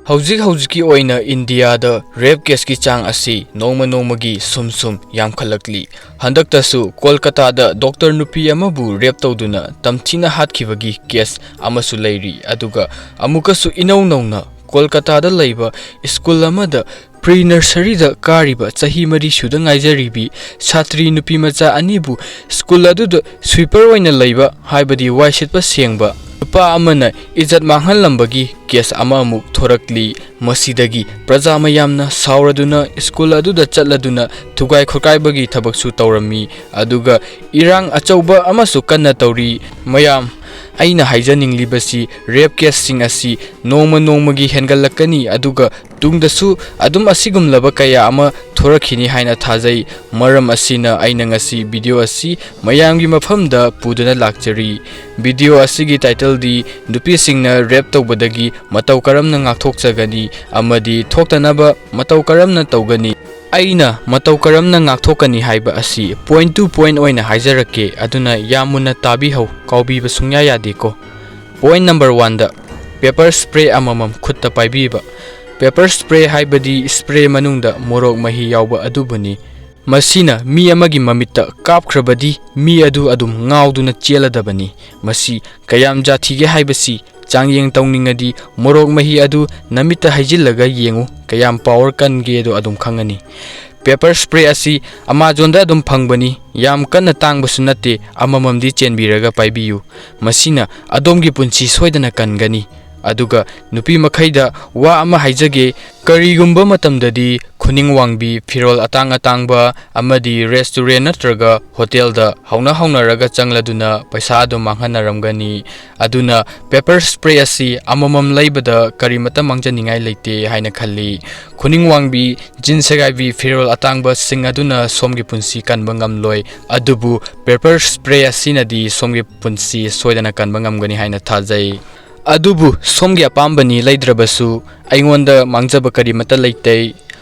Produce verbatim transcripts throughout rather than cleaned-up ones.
ꯍꯧꯖꯤꯛ ꯍꯧꯖꯤꯛꯀꯤ ꯑꯣꯏꯅ ꯏꯟꯗꯤꯌꯥꯗ ꯔꯦꯞ ꯀꯦꯁꯀꯤ ꯆꯥꯡ ꯑꯁꯤ ꯅꯣꯡꯃ ꯅꯣꯡꯃꯒꯤ ꯁꯨꯝ ꯁꯨꯝ ꯌꯥꯝꯈꯠꯂꯛꯂꯤ꯫ ꯍꯟꯗꯛꯇꯁꯨ ꯀꯣꯜꯀꯇꯥꯗ ꯗꯣꯛꯇꯔ ꯅꯨꯄꯤ ꯑꯃꯕꯨ ꯔꯦꯞ ꯇꯧꯗꯨꯅ ꯇꯝꯊꯤꯅ ꯍꯥꯠꯈꯤꯕꯒꯤ ꯀꯦꯁ ꯑꯃꯁꯨ ꯂꯩꯔꯤ꯫ ꯑꯗꯨꯒ ꯑꯃꯨꯛꯀꯁꯨ ꯏꯅꯧ ꯅꯧꯅ ꯀꯣꯜꯀꯇꯥꯗ ꯂꯩꯕ ꯁ꯭ꯀꯨꯜ ꯑꯃꯗ ꯄ꯭ꯔꯤ ꯅꯔꯁꯔꯤꯗ ꯀꯥꯔꯤꯕ ꯆꯍꯤ ꯃꯔꯤ ꯁꯨꯗ ꯉꯥꯏꯖꯔꯤꯕꯤ ꯁꯥꯇ꯭ꯔꯤ ꯅꯨꯄꯤ ꯃꯆꯥ ꯑꯅꯤꯕꯨ ꯁ꯭ꯀꯨꯜ ꯑꯗꯨꯗ ꯁ꯭ꯋꯤꯄꯔ ꯑꯣꯏꯅ ꯂꯩꯕ, ꯍꯥꯏꯕꯗꯤ ꯋꯥꯏ ꯁꯤꯠꯄ ꯁꯦꯡꯕ ꯅꯨꯄꯥ ꯑꯃꯅ ꯏꯖꯠ ꯃꯥꯡꯍꯜꯂꯝꯕꯒꯤ ꯀꯦꯁ ꯑꯃ ꯑꯃꯨꯛ ꯊꯣꯔꯛꯂꯤ꯫ ꯃꯁꯤꯗꯒꯤ ꯄ꯭ꯔꯖꯥ ꯃꯌꯥꯝꯅ ꯁꯥꯎꯔꯗꯨꯅ ꯁ꯭ꯀꯨꯜ ꯑꯗꯨꯗ ꯆꯠꯂꯗꯨꯅ ꯊꯨꯒꯥꯏ ꯈꯣꯠꯀꯥꯏꯕꯒꯤ ꯊꯕꯛꯁꯨ ꯇꯧꯔꯝꯃꯤ꯫ ꯑꯗꯨꯒ ꯏꯔꯥꯡ ꯑꯆꯧꯕ ꯑꯃꯁꯨ ꯀꯟꯅ ꯇꯧꯔꯤ꯫ ꯃꯌꯥꯝ, ꯑꯩꯅ ꯍꯥꯏꯖꯅꯤꯡꯂꯤꯕꯁꯤ ꯔꯦꯞ ꯀꯦꯁꯁꯤꯡ ꯑꯁꯤ ꯅꯣꯡꯃ ꯅꯣꯡꯃꯒꯤ ꯍꯦꯟꯒꯠꯂꯛꯀꯅꯤ, ꯑꯗꯨꯒ ꯇꯨꯡꯗꯁꯨ ꯑꯗꯨꯝ ꯑꯁꯤꯒꯨꯝꯂꯕ ꯀꯌꯥ ꯑꯃ ꯊꯣꯔꯛꯈꯤꯅꯤ ꯍꯥꯏꯅ ꯊꯥꯖꯩ꯫ ꯃꯔꯝ ꯑꯁꯤꯅ ꯑꯩꯅ ꯉꯁꯤ ꯚꯤꯗꯤꯑꯣ ꯑꯁꯤ ꯃꯌꯥꯝꯒꯤ ꯃꯐꯝꯗ ꯄꯨꯗꯨꯅ ꯂꯥꯛꯆꯔꯤ꯫ ꯚꯤꯗꯤꯑꯣ ꯑꯁꯤꯒꯤ ꯇꯥꯏꯇꯜꯗꯤ ꯅꯨꯄꯤꯁꯤꯡꯅ ꯔꯦꯞ ꯇꯧꯕꯗꯒꯤ ꯃꯇꯧ ꯀꯔꯝꯅ ꯉꯥꯛꯊꯣꯛꯆꯒꯅꯤ ꯑꯃꯗꯤ ꯊꯣꯛꯇꯅꯕ ꯃꯇꯧ ꯀꯔꯝꯅ ꯇꯧꯒꯅꯤ? ꯑꯩꯅ ꯃꯇꯧ ꯀꯔꯝꯅ ꯉꯥꯛꯊꯣꯛꯀꯅꯤ ꯍꯥꯏꯕ ꯑꯁꯤ ꯄꯣꯏꯟꯠ ꯇꯨ ꯄꯣꯏꯟꯠ ꯑꯣꯏꯅ ꯍꯥꯏꯖꯔꯛꯀꯦ, ꯑꯗꯨꯅ ꯌꯥꯝ ꯃꯨꯟꯅ ꯇꯥꯕꯤꯍꯧ, ꯀꯥꯎꯕꯤꯕ ꯁꯨꯡꯌꯥ ꯌꯥꯗꯦꯀꯣ꯫ ꯄꯣꯏꯟꯠ ꯅꯝꯕꯔ ꯋꯥꯟꯗ, ꯄꯦꯄꯔ ꯁ꯭ꯄ꯭ꯔꯦ ꯑꯃꯃꯝ ꯈꯨꯠꯇ ꯄꯥꯏꯕꯤꯕ꯫ ꯄꯦꯄꯔ ꯁ꯭ꯄ꯭ꯔꯦ ꯍꯥꯏꯕꯗꯤ ꯁ꯭ꯄ꯭ꯔꯦ ꯃꯅꯨꯡꯗ ꯃꯣꯔꯣꯛ ꯃꯍꯤ ꯌꯥꯎꯕ ꯑꯗꯨꯕꯨꯅꯤ꯫ ꯃꯁꯤꯅ ꯃꯤ ꯑꯃꯒꯤ ꯃꯃꯤꯠꯇ ꯀꯥꯞꯈ꯭ꯔꯕꯗꯤ ꯃꯤ ꯑꯗꯨ ꯑꯗꯨꯝ ꯉꯥꯎꯗꯨꯅ ꯆꯦꯜꯂꯗꯕꯅꯤ꯫ ꯃꯁꯤ ꯀꯌꯥꯝ ꯖꯥꯊꯤꯒꯦ ꯍꯥꯏꯕꯁꯤ ꯆꯥꯡꯌꯦꯡ ꯇꯧꯅꯤꯡꯉꯗꯤ ꯃꯣꯔꯣꯛ ꯃꯍꯤ ꯑꯗꯨ ꯅꯃꯤꯠꯇ ꯍꯩꯖꯤꯜꯂꯒ ꯌꯦꯡꯉꯨ, ꯀꯌꯥꯝ ꯄꯥꯋꯔ ꯀꯟꯒꯦꯗꯣ ꯑꯗꯨꯝ ꯈꯪꯉꯅꯤ꯫ ꯄꯦꯄꯔ ꯁ꯭ꯄ꯭ꯔꯦ ꯑꯁꯤ ꯑꯃꯥꯖꯣꯟꯗ ꯑꯗꯨꯝ ꯐꯪꯕꯅꯤ, ꯌꯥꯝ ꯀꯟꯅ ꯇꯥꯡꯕꯁꯨ ꯅꯠꯇꯦ, ꯑꯃꯃꯝꯗꯤ ꯆꯦꯟꯕꯤꯔꯒ ꯄꯥꯏꯕꯤꯌꯨ꯫ ꯃꯁꯤꯅ ꯑꯗꯣꯝꯒꯤ ꯄꯨꯟꯁꯤ ꯁꯣꯏꯗꯅ ꯀꯟꯒꯅꯤ꯫ ꯑꯗꯨꯒ ꯅꯨꯄꯤ ꯃꯈꯩꯗ ꯋꯥ ꯑꯃ ꯍꯥꯏꯖꯒꯦ, ꯀꯔꯤꯒꯨꯝꯕ ꯃꯇꯝꯗꯗꯤ ꯈꯨꯅꯤꯡ ꯋꯥꯡꯕꯤ, ꯐꯤꯔꯣꯜ ꯑꯇꯥꯡ ꯑꯇꯥꯡꯕ ꯑꯃꯗꯤ ꯔꯦꯁꯇꯨꯔꯦꯟ ꯅꯠꯇ꯭ꯔꯒ ꯍꯣꯇꯦꯜꯗ ꯍꯧꯅ ꯍꯧꯅꯔꯒ ꯆꯪꯂꯗꯨꯅ ꯄꯩꯁꯥ ꯑꯗꯨꯝ ꯃꯥꯡꯍꯟꯅꯔꯝꯒꯅꯤ꯫ ꯑꯗꯨꯅ ꯄꯦꯄꯔ ꯁ꯭ꯄ꯭ꯔꯦ ꯑꯁꯤ ꯑꯃꯃꯝ ꯂꯩꯕꯗ ꯀꯔꯤꯃꯠꯇ ꯃꯥꯡꯖꯅꯤꯡꯉꯥꯏ ꯂꯩꯇꯦ ꯍꯥꯏꯅ ꯈꯜꯂꯤ꯫ ꯈꯨꯅꯤꯡ ꯋꯥꯡꯕꯤ, ꯖꯤꯟ ꯁꯦꯒꯥꯏꯕꯤ, ꯐꯤꯔꯣꯜ ꯑꯇꯥꯡꯕꯁꯤꯡ ꯑꯗꯨꯅ ꯁꯣꯝꯒꯤ ꯄꯨꯟꯁꯤ ꯀꯟꯕ ꯉꯝꯂꯣꯏ, ꯑꯗꯨꯕꯨ ꯄꯦꯄꯔ ꯁ꯭ꯄ꯭ꯔꯦ ꯑꯁꯤꯅꯗꯤ ꯁꯣꯝꯒꯤ ꯄꯨꯟꯁꯤ ꯁꯣꯏꯗꯅ ꯀꯟꯕ ꯉꯝꯒꯅꯤ ꯍꯥꯏꯅ ꯊꯥꯖꯩ꯫ ꯑꯗꯨꯕꯨ ꯁꯣꯝꯒꯤ ꯑꯄꯥꯝꯕꯅꯤ, ꯂꯩꯗ꯭ꯔꯕꯁꯨ ꯑꯩꯉꯣꯟꯗ ꯃꯥꯡꯖꯕ ꯀꯔꯤꯃꯠꯇ ꯂꯩꯇꯦ꯫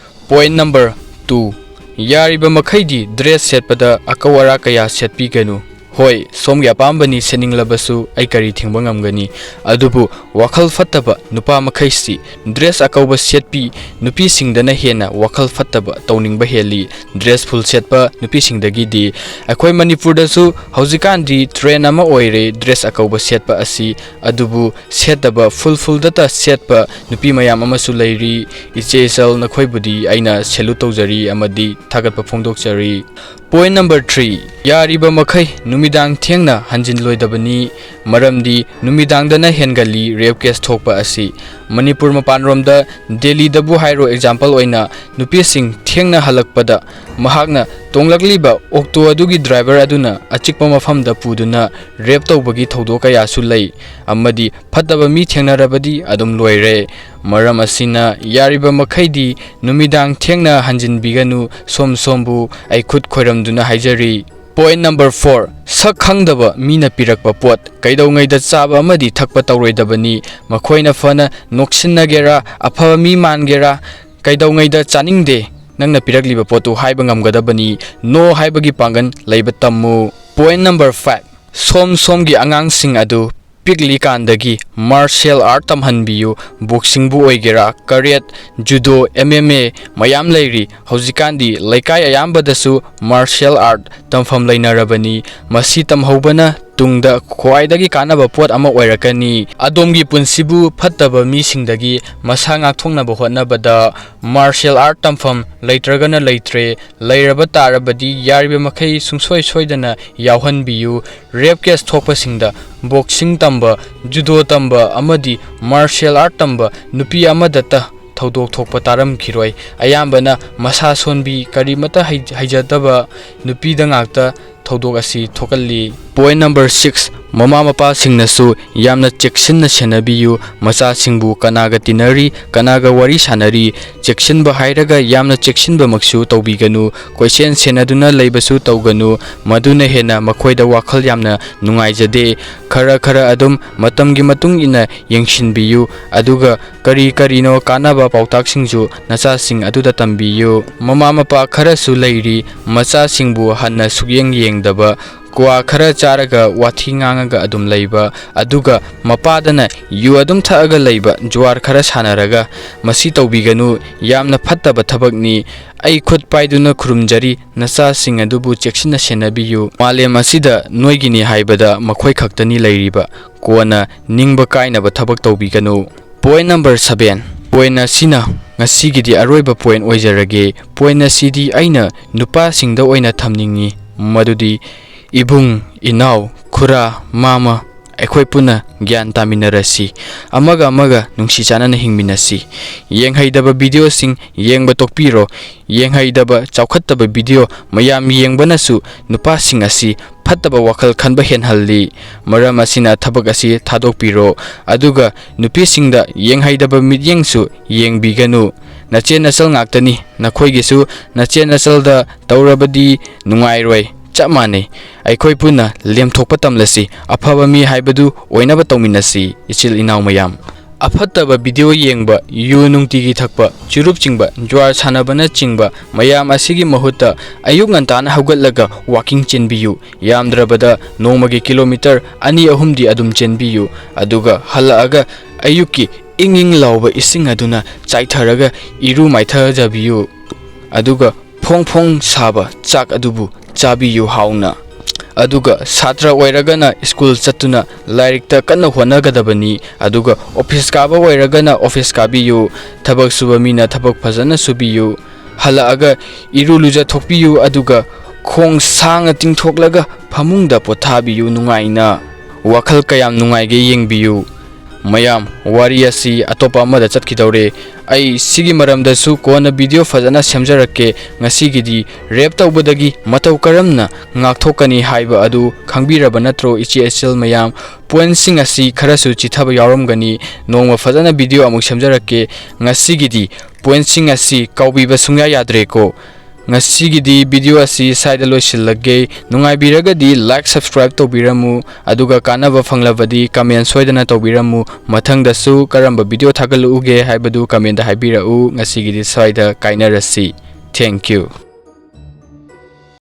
ꯄꯣꯏꯟꯠ ꯅꯝꯕꯔ ꯇꯨ, ꯌꯥꯔꯤꯕ ꯃꯈꯩꯗꯤ ꯗ꯭ꯔꯦꯁ ꯁꯦꯠꯄꯗ ꯑꯀꯧ ꯑꯔꯥꯛ ꯀꯌꯥ ꯁꯦꯠꯄꯤꯒꯅꯨ꯫ ꯍꯣꯏ, ꯁꯣꯝꯒꯤ ꯑꯄꯥꯝꯕꯅꯤ, ꯁꯦꯠꯅꯤꯡꯂꯕꯁꯨ ꯑꯩ ꯀꯔꯤ ꯊꯤꯡꯕ ꯉꯝꯒꯅꯤ? ꯑꯗꯨꯕꯨ ꯋꯥꯈꯜ ꯐꯠꯇꯕ ꯅꯨꯄꯥ ꯃꯈꯩꯁꯤ ꯗ꯭ꯔꯦꯁ ꯑꯀꯧꯕ ꯁꯦꯠꯄꯤ ꯅꯨꯄꯤꯁꯤꯡꯗꯅ ꯍꯦꯟꯅ ꯋꯥꯈꯜ ꯐꯠꯇꯕ ꯇꯧꯅꯤꯡꯕ ꯍꯦꯜꯂꯤ꯫ ꯗ꯭ꯔꯦꯁ ꯐꯨꯜ ꯁꯦꯠꯄ ꯅꯨꯄꯤꯁꯤꯡꯗꯒꯤꯗꯤ꯫ ꯑꯩꯈꯣꯏ ꯃꯅꯤꯄꯨꯔꯗꯁꯨ ꯍꯧꯖꯤꯛꯀꯥꯟꯗꯤ ꯇ꯭ꯔꯦꯟ ꯑꯃ ꯑꯣꯏꯔꯦ ꯗ꯭ꯔꯦꯁ ꯑꯀꯧꯕ ꯁꯦꯠꯄ ꯑꯁꯤ꯫ ꯑꯗꯨꯕꯨ ꯁꯦꯠꯇꯕ, ꯐꯨꯜ ꯐꯨꯜꯗꯇ ꯁꯦꯠꯄ ꯅꯨꯄꯤ ꯃꯌꯥꯝ ꯑꯃꯁꯨ ꯂꯩꯔꯤ꯫ ꯏꯆꯦ ꯏꯆꯜ, ꯅꯈꯣꯏꯕꯨꯗꯤ ꯑꯩꯅ ꯁꯦꯂꯨꯠ ꯇꯧꯖꯔꯤ ꯑꯃꯗꯤ ꯊꯥꯒꯠꯄ ꯐꯣꯡꯗꯣꯛꯆꯔꯤ꯫ ꯄꯣꯏꯟ ꯅꯝꯕꯔ ꯊ꯭ꯔꯤ, ꯌꯥꯔꯤꯕ ꯃꯈꯩ ꯅꯨꯃꯤꯗꯥꯡ ꯊꯦꯡꯅ ꯍꯟꯖꯤꯜꯂꯣꯏꯗꯕꯅꯤ꯫ ꯃꯔꯝꯗꯤ ꯅꯨꯃꯤꯗꯥꯡꯗꯅ ꯍꯦꯟꯒꯜꯂꯤ ꯔꯦꯞ ꯀꯦꯁ ꯊꯣꯛꯄ ꯑꯁꯤ꯫ ꯃꯅꯤꯄꯨꯔ ꯃꯄꯥꯟꯔꯣꯝꯗ, ꯗꯦꯜꯂꯤꯗꯕꯨ ꯍꯥꯏꯔꯣ, ꯑꯦꯛꯖꯥꯝꯄꯜ ꯑꯣꯏꯅ, ꯅꯨꯄꯤꯁꯤꯡ ꯊꯦꯡꯅ ꯍꯜꯂꯛꯄꯗ ꯃꯍꯥꯛꯅ ꯇꯣꯡꯂꯛꯂꯤꯕ ꯑꯣꯛꯇꯣ ꯑꯗꯨꯒꯤ ꯗ꯭ꯔꯥꯏꯚꯔ ꯑꯗꯨꯅ ꯑꯆꯤꯛꯄ ꯃꯐꯝꯗ ꯄꯨꯗꯨꯅ ꯔꯦꯞ ꯇꯧꯕꯒꯤ ꯊꯧꯗꯣꯛ ꯀꯌꯥꯁꯨ ꯂꯩ꯫ ꯑꯃꯗꯤ ꯐꯠꯇꯕ ꯃꯤ ꯊꯦꯡꯅꯔꯕꯗꯤ ꯑꯗꯨꯝ ꯂꯣꯏꯔꯦ꯫ ꯃꯔꯝ ꯑꯁꯤꯅ ꯌꯥꯔꯤꯕ ꯃꯈꯩꯗꯤ ꯅꯨꯃꯤꯗꯥꯡ ꯊꯦꯡꯅ ꯍꯟꯖꯤꯟꯕꯤꯒꯅꯨ꯫ ꯁꯣꯝ ꯁꯣꯝꯕꯨ ꯑꯩ ꯈꯨꯠ ꯈꯣꯏꯔꯝꯗꯨꯅ ꯍꯥꯏꯖꯔꯤ꯫ ꯄꯣꯏꯟ ꯅꯝꯕꯔ ꯐꯣꯔ, ꯁꯛ ꯈꯪꯗꯕ ꯃꯤꯅ ꯄꯤꯔꯛꯄ ꯄꯣꯠ ꯀꯩꯗꯧꯉꯩꯗ ꯆꯥꯕ ꯑꯃꯗꯤ ꯊꯛꯄ ꯇꯧꯔꯣꯏꯗꯕꯅꯤ꯫ ꯃꯈꯣꯏꯅ ꯐꯅ ꯅꯣꯛꯁꯤꯟꯅꯒꯦꯔꯥ, ꯑꯐꯕ ꯃꯤ ꯃꯥꯟꯒꯦꯔꯥ, ꯀꯩꯗꯧꯉꯩꯗ ꯆꯥꯅꯤꯡꯗꯦ, ꯅꯪꯅ ꯄꯤꯔꯛꯂꯤꯕ ꯄꯣꯠꯇꯨ ꯍꯥꯏꯕ ꯉꯝꯒꯗꯕꯅꯤ꯫ ꯅꯣ ꯍꯥꯏꯕꯒꯤ ꯄꯥꯡꯒꯜ ꯂꯩꯕ ꯇꯝꯃꯨ꯫ ꯄꯣꯏꯟ ꯅꯝꯕꯔ ꯐꯥꯏꯚ, ꯁꯣꯝ ꯁꯣꯝꯒꯤ ꯑꯉꯥꯡꯁꯤꯡ ꯑꯗꯨ ꯄꯤꯛꯂꯤꯀꯥꯟꯗꯒꯤ ꯃꯥꯔꯁꯤꯌꯦꯜ ꯑꯥꯔꯠ ꯇꯝꯍꯟꯕꯤꯌꯨ꯫ ꯕꯣꯛꯁꯤꯡꯕꯨ ꯑꯣꯏꯒꯦꯔꯥ, ꯀꯔꯦꯠ, ꯖꯨꯗꯣ, ꯑꯦꯝ ꯑꯦꯝ ꯑꯦ ꯃꯌꯥꯝ ꯂꯩꯔꯤ꯫ ꯍꯧꯖꯤꯛꯀꯥꯟꯗꯤ ꯂꯩꯀꯥꯏ ꯑꯌꯥꯝꯕꯗꯁꯨ ꯃꯥꯔꯁꯤꯌꯦꯜ ꯑꯥꯔꯠ ꯇꯝꯐꯝ ꯂꯩꯅꯔꯕꯅꯤ꯫ ꯃꯁꯤ ꯇꯝꯍꯧꯕꯅ ꯇꯨꯡꯗ ꯈ꯭ꯋꯥꯏꯗꯒꯤ ꯀꯥꯟꯅꯕ ꯄꯣꯠ ꯑꯃ ꯑꯣꯏꯔꯛꯀꯅꯤ꯫ ꯑꯗꯣꯝꯒꯤ ꯄꯨꯟꯁꯤꯕꯨ ꯐꯠꯇꯕ ꯃꯤꯁꯤꯡꯗꯒꯤ ꯃꯁꯥ ꯉꯥꯛꯊꯣꯛꯅꯕ ꯍꯣꯠꯅꯕꯗ ꯃꯥꯔꯁꯤꯌꯦꯜ ꯑꯥꯔꯠ ꯇꯝꯐꯝ ꯂꯩꯇ꯭ꯔꯒꯅ ꯂꯩꯇ꯭ꯔꯦ, ꯂꯩꯔꯕ ꯇꯥꯔꯕꯗꯤ ꯌꯥꯔꯤꯕ ꯃꯈꯩ ꯁꯨꯡꯁꯣꯏ ꯁꯣꯏꯗꯅ ꯌꯥꯎꯍꯟꯕꯤꯌꯨ꯫ ꯔꯦꯞ ꯀꯦꯁ ꯊꯣꯛꯄꯁꯤꯡꯗ ꯕꯣꯛꯁꯤꯡ ꯇꯝꯕ, ꯖꯨꯗꯣ ꯇꯝꯕ ꯑꯃꯗꯤ ꯃꯥꯔꯁꯤꯌꯦꯜ ꯑꯥꯔꯠ ꯇꯝꯕ ꯅꯨꯄꯤ ꯑꯃꯗꯇ ꯊꯧꯗꯣꯛ ꯊꯣꯛꯄ ꯇꯥꯔꯝꯈꯤꯔꯣꯏ꯫ ꯑꯌꯥꯝꯕꯅ ꯃꯁꯥ ꯁꯣꯟꯕꯤ, ꯀꯔꯤꯃꯠꯇ ꯍꯩ-, ꯍꯩꯖꯗꯕ ꯅꯨꯄꯤꯗ ꯉꯥꯛꯇ ꯊꯧꯗꯣꯛ ꯑꯁꯤ ꯊꯣꯛꯍꯜꯂꯤ꯫ ꯄꯣꯏꯟ ꯅꯝꯕꯔ ꯁꯤꯛꯁ, ꯃꯃꯥ ꯃꯄꯥꯁꯤꯡꯅꯁꯨ ꯌꯥꯝꯅ ꯆꯦꯛꯁꯤꯟꯅ ꯁꯦꯟꯅꯕꯤꯌꯨ꯫ ꯃꯆꯥꯁꯤꯡꯕꯨ ꯀꯅꯥꯒ ꯇꯤꯟꯅꯔꯤ, ꯀꯅꯥꯒ ꯋꯥꯔꯤ ꯁꯥꯟꯅꯔꯤ, ꯆꯦꯛꯁꯤꯟꯕ ꯍꯥꯏꯔꯒ ꯌꯥꯝꯅ ꯆꯦꯛꯁꯤꯟꯕꯃꯛꯁꯨ ꯇꯧꯕꯤꯒꯅꯨ꯫ ꯀꯣꯏꯁꯦꯟ ꯁꯦꯟꯅꯗꯨꯅ ꯂꯩꯕꯁꯨ ꯇꯧꯒꯅꯨ꯫ ꯃꯗꯨꯅ ꯍꯦꯟꯅ ꯃꯈꯣꯏꯗ ꯋꯥꯈꯜ ꯌꯥꯝꯅ ꯅꯨꯡꯉꯥꯏꯖꯗꯦ꯫ ꯈꯔ ꯈꯔ ꯑꯗꯨꯝ ꯃꯇꯝꯒꯤ ꯃꯇꯨꯡ ꯏꯟꯅ ꯌꯦꯡꯁꯤꯟꯕꯤꯌꯨ꯫ ꯑꯗꯨꯒ ꯀꯔꯤ ꯀꯔꯤꯅꯣ ꯀꯥꯟꯅꯕ ꯄꯥꯎꯇꯥꯛꯁꯤꯡꯁꯨ ꯅꯆꯥꯁꯤꯡ ꯑꯗꯨꯗ ꯇꯝꯕꯤꯌꯨ꯫ ꯃꯃꯥ ꯃꯄꯥ ꯈꯔꯁꯨ ꯂꯩꯔꯤ, ꯃꯆꯥꯁꯤꯡꯕꯨ ꯍꯟꯅ ꯁꯨꯛꯌꯦꯡ ꯌꯦꯡꯗꯕ, ꯀ꯭ꯋꯥ ꯈꯔ ꯆꯥꯔꯒ ꯋꯥꯊꯤ ꯉꯥꯡꯉꯒ ꯑꯗꯨꯝ ꯂꯩꯕ, ꯑꯗꯨꯒ ꯃꯄꯥꯗꯅ ꯌꯨ ꯑꯗꯨꯝ ꯊꯛꯑꯒ ꯂꯩꯕ, ꯖꯨꯋꯥꯔ ꯈꯔ ꯁꯥꯟꯅꯔꯒ꯫ ꯃꯁꯤ ꯇꯧꯕꯤꯒꯅꯨ, ꯌꯥꯝꯅ ꯐꯠꯇꯕ ꯊꯕꯛꯅꯤ꯫ ꯑꯩ ꯈꯨꯠ ꯄꯥꯏꯗꯨꯅ ꯈꯨꯔꯨꯝꯖꯔꯤ, ꯅꯆꯥꯁꯤꯡ ꯑꯗꯨꯕꯨ ꯆꯦꯛꯁꯤꯟꯅ ꯁꯦꯟꯅꯕꯤꯌꯨ꯫ ꯃꯥꯂꯦꯝ ꯑꯁꯤꯗ ꯅꯣꯏꯒꯤꯅꯤ ꯍꯥꯏꯕꯗ ꯃꯈꯣꯏ ꯈꯛꯇꯅꯤ ꯂꯩꯔꯤꯕ꯫ ꯀꯣꯟꯅ ꯅꯤꯡꯕ ꯀꯥꯏꯅꯕ ꯊꯕꯛ ꯇꯧꯕꯤꯒꯅꯨ꯫ Point number seven꯫ Point ꯑꯁꯤꯅ ꯉꯁꯤꯒꯤꯗꯤ ꯑꯔꯣꯏꯕ point ꯑꯣꯏꯖꯔꯒꯦ꯫ Point ꯑꯁꯤꯗꯤ ꯑꯩꯅ ꯅꯨꯄꯥꯁꯤꯡꯗ ꯑꯣꯏꯅ ꯊꯝꯅꯤꯡꯉꯤ, ꯃꯗꯨꯗꯤ ꯏꯕꯨꯡ, ꯏꯅꯥꯎ, ꯈꯨꯔꯥ, ꯃꯥꯃ, ꯑꯩꯈꯣꯏ ꯄꯨꯟꯅ ꯒ꯭ꯌꯥꯟ ꯇꯥꯃꯤꯟꯅꯔꯁꯤ, ꯑꯃꯒ ꯑꯃꯒ ꯅꯨꯡꯁꯤ ꯆꯥꯟꯅꯅ ꯍꯤꯡꯃꯤꯟꯅꯁꯤ꯫ ꯌꯦꯡꯍꯩꯗꯕ videoꯁꯤꯡ ꯌꯦꯡꯕ ꯇꯣꯛꯄꯤꯔꯣ꯫ ꯌꯦꯡꯍꯩꯗꯕ, ꯆꯥꯎꯈꯠꯇꯕ video ꯃꯌꯥꯝ ꯌꯦꯡꯕꯅꯁꯨ ꯅꯨꯄꯥꯁꯤꯡ ꯑꯁꯤ ꯐꯠꯇꯕ ꯋꯥꯈꯜ ꯈꯟꯕ ꯍꯦꯟꯍꯜꯂꯤ꯫ ꯃꯔꯝ ꯑꯁꯤꯅ ꯊꯕꯛ ꯑꯁꯤ ꯊꯥꯗꯣꯛꯄꯤꯔꯣ꯫ ꯑꯗꯨꯒ ꯅꯨꯄꯤꯁꯤꯡꯗ ꯌꯦꯡꯍꯩꯗꯕ ꯃꯤꯠꯌꯦꯡꯁꯨ ꯌꯦꯡꯕꯤꯒꯅꯨ꯫ ꯅꯆꯦ ꯅꯆꯜ ꯉꯥꯛꯇꯅꯤ, ꯅꯈꯣꯏꯒꯤꯁꯨ ꯅꯆꯦ ꯅꯆꯜꯗ ꯇꯧꯔꯕꯗꯤ ꯅꯨꯡꯉꯥꯏꯔꯣꯏ꯫ ꯆꯞ ꯃꯥꯟꯅꯩ꯫ ꯑꯩꯈꯣꯏ ꯄꯨꯟꯅ ꯂꯦꯝꯊꯣꯛꯄ ꯇꯝꯂꯁꯤ, ꯑꯐꯕ ꯃꯤ ꯍꯥꯏꯕꯗꯨ ꯑꯣꯏꯅꯕ ꯇꯧꯃꯤꯟꯅꯁꯤ, ꯏꯆꯤꯜ ꯏꯅꯥꯎ ꯃꯌꯥꯝ꯫ ꯑꯐꯠꯇꯕ video ꯌꯦꯡꯕ, ꯌꯨ ꯅꯨꯡꯇꯤꯒꯤ ꯊꯛꯄ, ꯆꯨꯔꯨꯞ ꯆꯤꯡꯕ, ꯖꯨꯋꯥꯔ ꯁꯥꯟꯅꯕꯅꯆꯤꯡꯕ ꯃꯌꯥꯝ ꯑꯁꯤꯒꯤ ꯃꯍꯨꯠꯇ ꯑꯌꯨꯛ ꯉꯟꯇꯥꯅ ꯍꯧꯒꯠꯂꯒ walking ꯆꯦꯟꯕꯤꯌꯨ꯫ ꯌꯥꯝꯗ꯭ꯔꯕꯗ ꯅꯣꯡꯃꯒꯤ kilometre ꯑꯅꯤ ꯑꯍꯨꯝꯗꯤ ꯑꯗꯨꯝ ꯆꯦꯟꯕꯤꯌꯨ꯫ ꯑꯗꯨꯒ ꯍꯜꯂꯛꯑꯒ ꯑꯌꯨꯛꯀꯤ ꯏꯪ ꯏꯪ ꯂꯥꯎꯕ ꯏꯁꯤꯡ ꯑꯗꯨꯅ ꯆꯥꯏꯊꯔꯒ ꯏꯔꯨ ꯃꯥꯏꯊꯖꯕꯤꯌꯨ꯫ ꯑꯗꯨꯒ ꯐꯣꯡ ꯐꯣꯡ ꯁꯥꯕ ꯆꯥꯛ ꯑꯗꯨꯕꯨ ꯆꯥꯕꯤꯌꯨ ꯍꯥꯎꯅ꯫ ꯑꯗꯨꯒ ꯁꯥꯇ꯭ꯔ ꯑꯣꯏꯔꯒꯅ school ꯆꯠꯇꯨꯅ ꯂꯥꯏꯔꯤꯛꯇ ꯀꯟꯅ ꯍꯣꯠꯅꯒꯗꯕꯅꯤ꯫ ꯑꯗꯨꯒ office ꯀꯥꯕ ꯑꯣꯏꯔꯒꯅ office ꯀꯥꯕꯤꯌꯨ꯫ ꯊꯕꯛ ꯁꯨꯕ ꯃꯤꯅ ꯊꯕꯛ ꯐꯖꯅ ꯁꯨꯕꯤꯌꯨ꯫ ꯍꯜꯂꯛꯑꯒ ꯏꯔꯨ ꯂꯨꯖꯊꯣꯛꯄꯤꯌꯨ, ꯑꯗꯨꯒ ꯈꯣꯡ ꯁꯥꯡꯅ ꯇꯤꯡꯊꯣꯛꯂꯒ ꯐꯃꯨꯡꯗ ꯄꯣꯊꯥꯕꯤꯌꯨ ꯅꯨꯡꯉꯥꯏꯅ꯫ ꯋꯥꯈꯜ ꯀꯌꯥꯝ ꯅꯨꯡꯉꯥꯏꯒꯦ ꯌꯦꯡꯕꯤꯌꯨ꯫ ꯃꯌꯥꯝ, ꯋꯥꯔꯤ ꯑꯁꯤ ꯑꯇꯣꯞꯄ ꯑꯃꯗ ꯆꯠꯈꯤꯗꯧꯔꯦ꯫ ꯑꯩ ꯁꯤꯒꯤ ꯃꯔꯝꯗꯁꯨ ꯀꯣꯟꯅ video ꯐꯖꯅ ꯁꯦꯝꯖꯔꯛꯀꯦ꯫ ꯉꯁꯤꯒꯤꯗꯤ rape ꯇꯧꯕꯗꯒꯤ ꯃꯇꯧ ꯀꯔꯝꯅ ꯉꯥꯛꯊꯣꯛꯀꯅꯤ ꯍꯥꯏꯕ ꯑꯗꯨ ꯈꯪꯕꯤꯔꯕ ꯅꯠꯇ꯭ꯔꯣ, ꯏꯆꯦ ꯏꯆꯜ ꯃꯌꯥꯝ? Pointꯁꯤꯡ ꯑꯁꯤ ꯈꯔꯁꯨ ꯆꯤꯊꯕ ꯌꯥꯎꯔꯝꯒꯅꯤ꯫ ꯅꯣꯡꯃ ꯐꯖꯅ video ꯑꯃꯨꯛ ꯁꯦꯝꯖꯔꯛꯀꯦ꯫ ꯉꯁꯤꯒꯤꯗꯤ pointꯁꯤꯡ ꯑꯁꯤ ꯀꯥꯎꯕꯤꯕ ꯁꯨꯡꯌꯥ ꯌꯥꯗ꯭ꯔꯦꯀꯣ꯫ ꯉꯁꯤꯒꯤꯗꯤ video ꯑꯁꯤ ꯁ꯭ꯋꯥꯏꯗ ꯂꯣꯏꯁꯤꯜꯂꯒꯦ꯫ ꯅꯨꯡꯉꯥꯏꯕꯤꯔꯒꯗꯤ like, subscribe ꯇꯧꯕꯤꯔꯝꯃꯨ, ꯑꯗꯨꯒ ꯀꯥꯟꯅꯕ ꯐꯪꯂꯕꯗꯤ comment ꯁꯣꯏꯗꯅ ꯇꯧꯕꯤꯔꯝꯃꯨ꯫ ꯃꯊꯪꯗꯁꯨ ꯀꯔꯝꯕ video ꯊꯥꯒꯠꯂꯛꯎꯒꯦ ꯍꯥꯏꯕꯗꯨ commentꯇ ꯍꯥꯏꯕꯤꯔꯛꯎ꯫ ꯉꯁꯤꯒꯤꯗꯤ ꯁ꯭ꯋꯥꯏꯗ ꯀꯥꯏꯅꯔꯁꯤ꯫ Thank you꯫